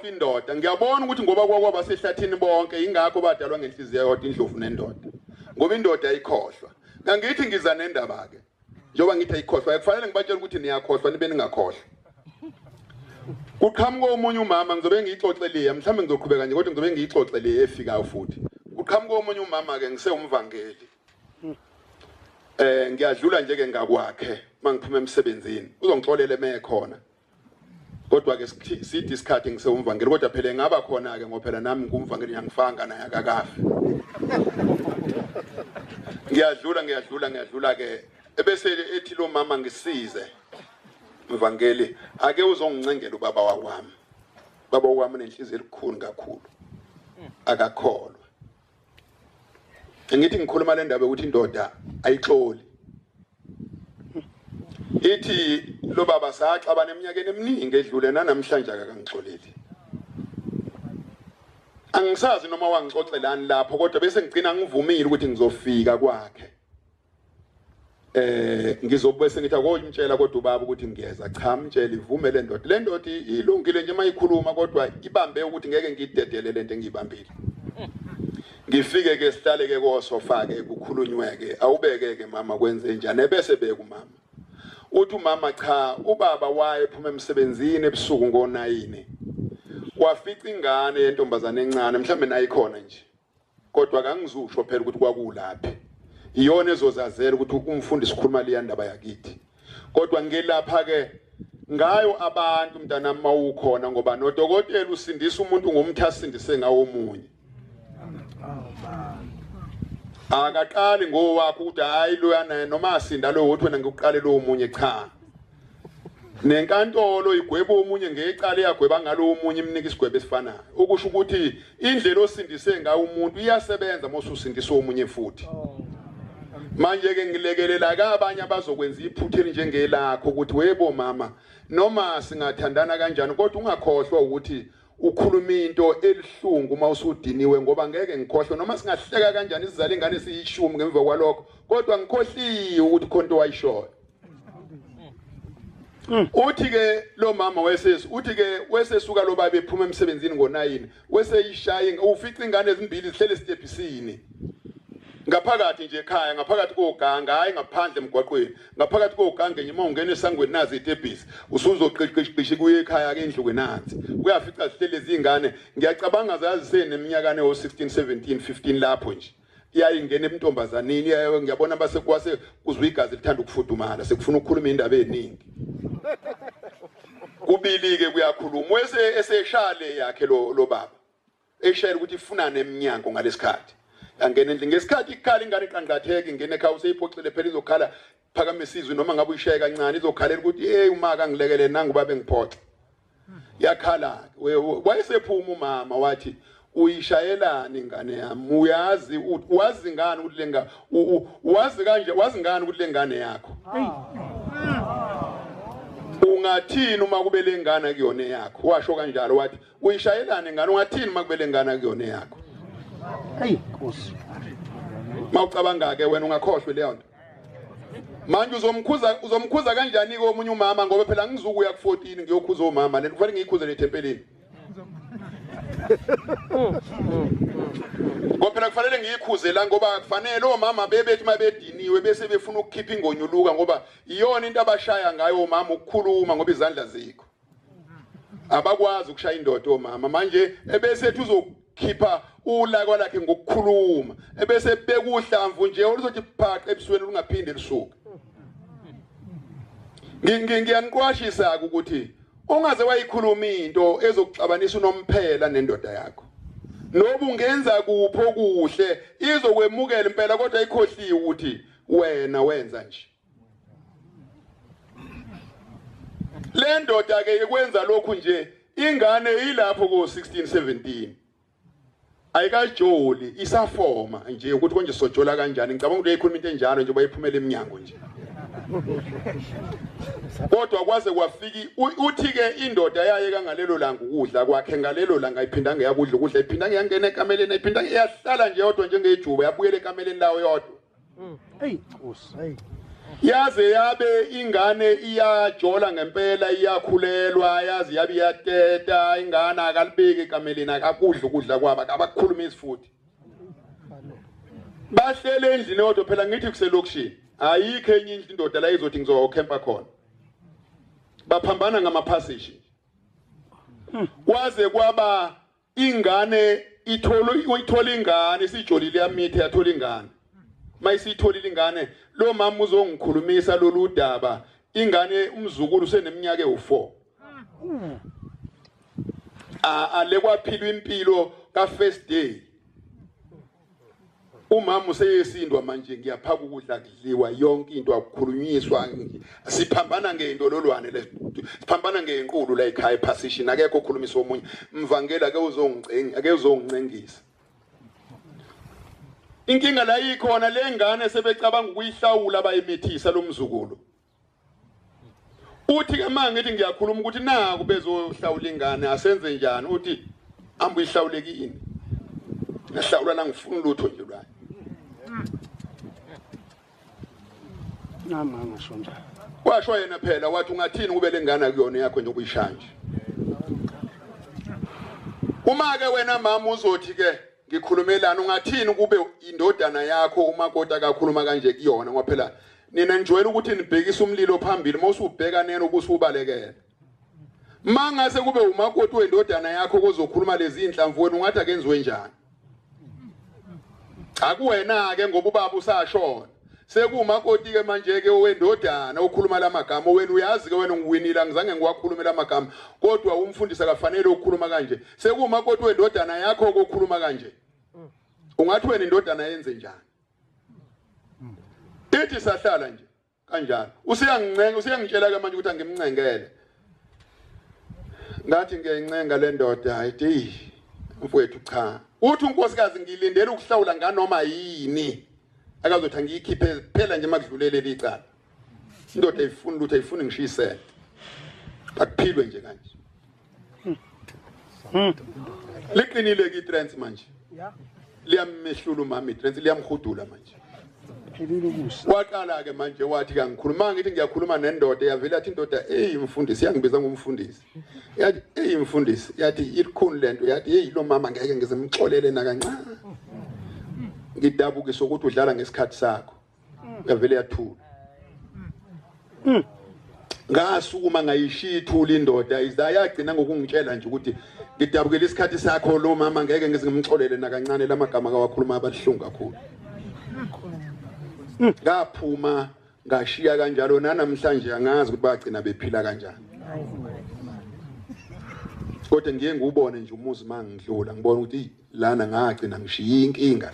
Ayikhohlwa indoda. Ngiyabona ukuthi ngoba kwakwaba sehlathini bonke ingakho badalwa ngenhliziyo yodwa indlovu nendoda. Ngoba indoda ayikhohlwa. Ngangithi ngiza nendaba ke. Njengoba ngithi ayikhohlwa, kufanele ngibatshele ukuthi niyakhohlwa nibe ningakhohlwa. Kuqhamuka omunye umama ngizobe ngiyixoxeliya, mhlawumbe ngizoqhubeka nje kodwa ngizobe ngiyixoxeliya efikayo futhi. Kuqhamuka omunye umama ke ngisewumvangeli. Ngiyadlula nje ke ngakwakhe mangiphuma emsebenzini. Uzongixolela emekhona. Kodwa ke sithi isikhathi ngisewumvangeli kodwa phela ngaba khona ke ngoba phela nami ngumvangeli ngiyangifanga naye akakafi. Ngiyadlula ngiyadlula ngiyadlula ke ebese ethi lo mama ngisize mvangeli ake uzongincengela ubaba wakwami. Baba wami unenhliziyo elikhulu kakhulu. Akakholwa. Ngithi ngikhuluma le ndaba ukuthi indoda ayixoli. Ithi lo baba saxabana eminyakeni eminingi edlule nanamhlanje akangixoleli. Angisazi noma wangixoxelani lapho kodwa bese ngigcina ngivumile ukuthi ngizofika kwakhe. Ngizobe sengithi akoyimtshela kodwa ubaba ukuthi ngiyeza. Cha, mtshela ivume le ndoda. Le ndoda ilungile nje mayikhuluma kodwa ibambe ukuthi ngeke ngidedele lento engiyibambile. Ngifike ke sihlale ke kosofa ke kukhulunywe ke awubeke ke mama kwenze njani ebese beka umama. Uthi umama cha ubaba waye phuma emsebenzini ebusuku ngo9 wafica ingane yentombazane encane mhlambe nayo ikhona nje kodwa kangizusho phela ukuthi kwakulaphi iyona ezozazela ukuthi umfundisi ukhuluma leya ndaba yakithi kodwa ngelapha ke ngayo abantu mntanami mawukhona ngoba nodokotela usindisa umuntu ngomthi asindise ngawo omunye. Akaqali ngowakho ukuthi hayi loyana noma asinda lo wothi wena ngikuqale lo omunye, cha. Nenkantolo igweba omunye ngecala iyagweba ngalo omunye imnika isigwebo esifanayo. Ukusho ukuthi indlela osindise ngayo umuntu iyasebenza mose usindisa omunye futhi. Manje ke ngilekelela ka abanye abazokwenza iphutha elinjengelakho ukuthi webo mama noma singathandana kanjani kodwa ungakhohlwa ukuthi ukhuluma into elihlungu uma usudiniwe ngoba ngeke ngikhohlwe noma singahleka kanjani sizale ingane siyishumi ngemva kwalokho kodwa ngikhohliwe ukuthi khona into wayishoyo. Uthi ke lo mama wesesi uthi ke wesesuka lo baba ephuma emsebenzini ngo9 weseyishaya ufica ingane ezimbili zihlele esitebhisini ngaphakathi nje ekhaya ngaphakathi koganga hayi ngaphandle emgwaqweni ngaphakathi koganga nje uma ungena esangweni nazi itebhisi usuzoqiqiqishi kuye ekhaya ke indlu kwenansi uyafica zihlele izingane ngiyacabanga zaziseneminyaka yo 16 17 15 lapho nje iyayingena ebuntombazaneni ngiyabona base kwase kuzwa igazi lithanda ukufudumala sekufuna ukukhuluma indaba eziningi kubili ke kuyakhuluma wese eseshale yakhe lo baba eshayela ukuthi ifunane eminyango ngalesikhathi yangena endlini ngesikhathi ikhala ingane iqanqatheke ingene ekhaya useyiphoxile phela izokhala phakamisa izwi noma ngabe uyishaye kancane izokhalela ukuthi hey uma kangilekele nangu babe ngiphoxa yakhala wayesephuma umama wathi uyishayelani ingane yami uyazi wazi ngani ukuthi lenga wazi kanje wazi ngani ukuthi lengane yakho ungathini uma kube lengane kuyona yakho washo kanjalo wathi uyishayelani ingane ungathini uma kube lengane kuyona yakho hey Nkosi mawucabanga ke wena ungakhohlwe leyo nto manje uzomkhuza kanjani ke omunye umama ngoba phela ngizukuya ku14 ngiyokhuza omama lento kufanele ngiyikhuze lethempelini ngoba phela kufanele ngiyikhuze la ngoba kufanele omama bebethi mabediniwe bese befuna ukukhipha ingonyuluka ngoba iyona into abashaya ngayo omama ukukhuluma ngoba izandla zikho abakwazi ukushaya indoda omama manje ebese ethi uzokhipha ulaka lakhe ngokukhuluma ebese bekuhlamvu nje oluzothi phaqa ebusweni lungaphinde lisuke. Ngiyaniqwashisa ukuthi ungaze wayikhuluma into ezokuxabanisa unomphela nendoda yakho noba ungenza kuphi okuhle izokwemukela impela kodwa ikhohliwe ukuthi wena wenza nje. Le ndoda ke ikwenza lokhu nje ingane ilapho ko 16 17 ayikajoli isafoma nje ukuthi konje sojola kanjani ngicabanga ukuthi uyayikhuluma into enjalo nje bayiphumela eminyango nje kodwa kwaze kwafika uthi ke indoda yaye kangalelo langa ukudla kwakhe ngalelo langa ayiphindanga yakudla ukudla iphindanga yangena ekameleni ayiphindanga yahlala nje yodwa njengejuba yabuyela ekameleni lawo yodwa. Hey Nkosi hey. Yaze yabe ingane iyajola ngempela, iyakhulelwa, yazi yabe iyateta ingane, akalibeki ekameleni, akakudla ukudla kwabo, abakukhulumisi futhi. Bahlele endlini kodwa phela ngithi kuselokishini, ayikho enye indlu indoda la izothi ngizokhempa khona. Baphambana ngamaphasishi. Kwaze kwaba ingane ithola uyithola ingane isijolile yamithe yathola ingane. Mayisitholile ingane lo mama uzongikhulumisa lolu daba, ingane umzukulu useneminyaka ewu4. Ale kwaphilwa impilo ka first day. Umama useyesindwa manje, ngiyaphaka ukudla kudliwa yonke into, akukhulunyiswa, siphambana ngeintololwane le, siphambana ngeenqulu la ekhaya ephasishini, akekho okhulumisa omunye. Mvangela ake uzongicenga, ake uzongincengisa. Inkinga la ikhona, le ngane sebecabanga ukuyihlawula bayimithisa lo mzukulu. Uthi ke manje ngithi ngiyakhuluma ukuthi naku bezohlawula ingane, asenze njani? Uthi hamba uyihlawule kini. Ngahlawula la, ngifuna lutho nje lwayo. Nama ngasho njalo. Washo yena phela wathi ungathini kube lengane akuyona yakho nje ukuyishaya nje. Uma ke wena mama uzothi ke ngikhulumelana, ungathini kube indodana yakho umakoti akakhuluma kanje kuyona? Ngoba phela nina nijwayele ukuthi nibhekise umlilo phambili, mawusubheka nena ubusubalekela. Mangase kube umakoti wendodana yakho kozokhuluma lezi inhlamvu, wena ungathi akenziwe njani? Cha kuwena ke ngoba ubaba usashona. Sekuwumakoti ke manje ke wendodana okhuluma lamagama, wena uyazi ke wena ngiwinile, angizange ngiwakhulume lamagama, kodwa umfundisi akafanele ukukhuluma kanje. Sekuwumakoti wendodana yakho okhuluma kanje, ungathi wena indodana yenze njani? Ithi sahlala nje kanjalo, useyangincenga, useyangitshela ke manje ukuthi angimncengele. Ngathi ngiyayincenga le ndoda, ayithi mfowethu cha. Uthi unkosikazi ngilindele ukuhlawula nganoma yini, akazothi angiyikhiphe phela nje makudlulele licala. Indoda ayifuni lutho, ayifuni ngishisele, akuphilwe nje kanje. Liqinile ke itrance manje, liyamehlula umama itrance, liyamhudula manje. Phelile ukusa. Waqala ke manje wathi kangikhuluma, ngithi ngiyakhuluma nendoda, yavela yathi indoda, hey mfundisi, yangibiza ngomfundisi, yathi hey mfundisi, yathi ilikhuni lento, yathi hey lo mama ngeke ngizimxolele nakancane, ngidabukisa ukuthi udlala ngesikhathi sakho. Yavele yathula. Ngasukuma ngayishiya ithula indoda, izayagcina ngokungitshela nje ukuthi ngidabukela isikhathi sakho, lo mama ngeke ngizimxolele nakancane, lamagama kawakhuluma abahlungu kakhulu. Ngaphuma ngashiya kanjalo, nanamhlanje angazi ukuthi bagcina bephila kanjani, kodwa ngiye ngiwubone nje umuzi mangidlula, ngibona ukuthi lana ngagcina ngishiya inkinga.